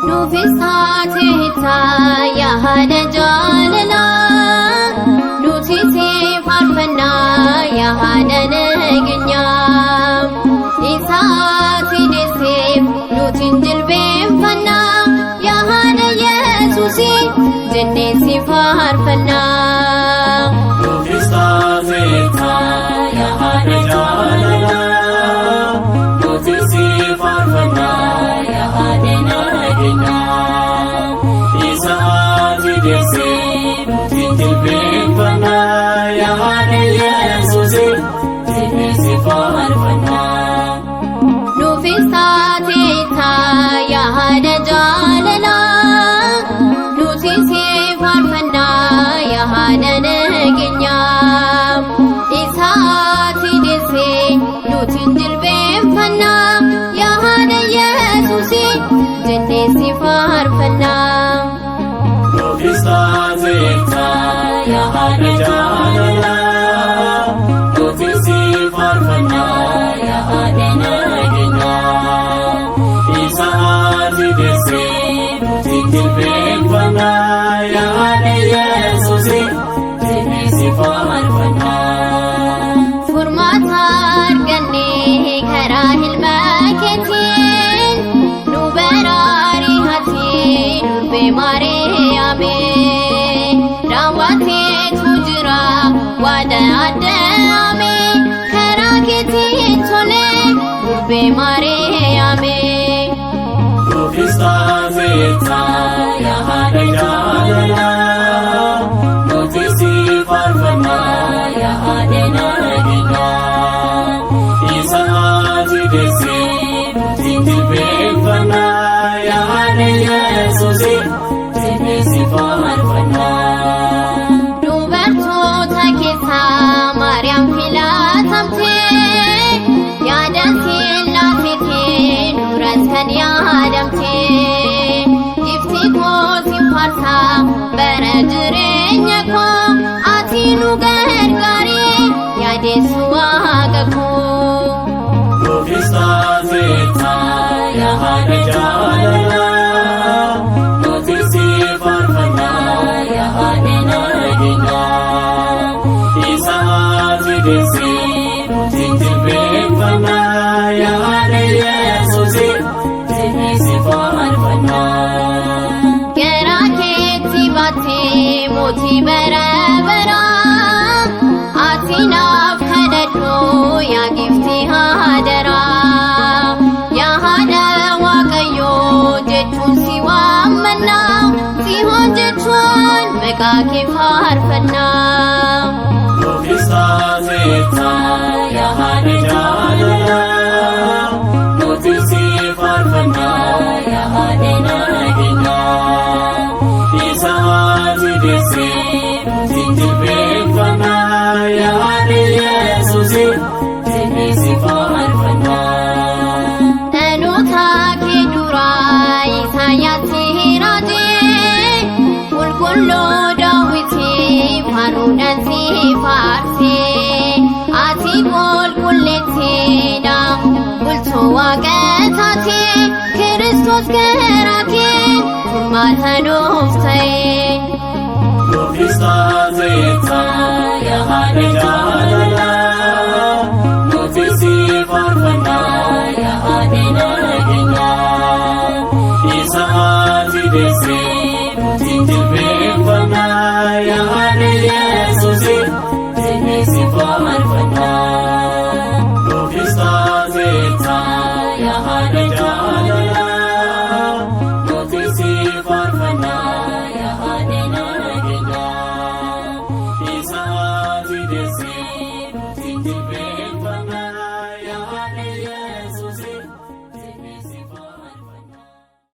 Nuufis taateettaa yaa haadha jaalalaa, nuti si faarfannaa yaa haadha nageenyaa. Isaati deesseef nuti hin jilbeenfannaa yaa haadha Yesuusii jennee si faarfannaa. Nuufis taateettaa yaa haadha jaalalaa, nuti si faarfannaa yaa haadha nageenyaa. Isa ati deessee nuti jilbeenfannaa yaa haadha Yesuusii jennee si faarfannaa. Nuufis taateettaa yaa haadha jaalalaa, nuti si faarfannaa yaa haadha nageenyaa. Isaati deessee nuti hin jilbeenfannaa yaa haadha Yesuusii jennee si faarfannaa. Nuufis taateettaa yaa haadha jaalalaa, nuti si faarfannaa yaa haadha nageenyaa. Isa ati deessee nuti jilbeenfannaa yaa haadha Yesuusii jennee si faarfannaa. Furmaata argannee karaa ilma keetiin nu baraarii ati durbee Maariyaamee. Raawwateetu jira waada addaame karaa keetiin tole durbee Maariyaamee. Nuufis taateettaa yaa haadha jaalalaa, nuti si faarfannaa yaa haadha nageenyaa. Isa ati deessee nuti jilbeenfannaa yaa haadha Yesuusii jennee si faarfannaa. Dubartoota keessaa Maariyaam filatamtee, yaada sillaaseetee duras kan yaadamtee. Gifti koo si faarsaa bara jireenya koo, ati nu gargaaree yaadeessu waaqa koo. Nuufis taateettaa yaa haadha jaalalaa, nuti si faarfannaa yaa haadha nageenyaa. Isa ati deessee nuti jilbeenfannaa yaa haadha Yesuusii jennee si faarfannaa. Garaa keetti baattee mootii bara baraa, ati naaf kadhadhu yaa giftii haadaraa. Yaa haadha Waaqayyoo jechuun si waammannaa, si jechuun maqaa kee faarfannaa. Nuufis taateettaa yaa haadha jaalalaa, nuti si faarfannaa yaa haadha nageenyaa. Isa ati deessee nuti jilbeenfannaa yaa haadha Yesuusii jennee si faarfannaa. Dhaloota kee duraa Isaayyaas raajee, qulqulluu Daawwitii faaruudhaan si faarsee. Ati qulqulleettiidha bultoo waaqa taate, Kiristoos garaa kee furmaata nuuf ta'e. Nuufis taateettaa yaa haadha jaalalaa, nuti si faarfannaa yaa haadha nageenyaa. Isa ati deessee nuti jilbeenfannaa.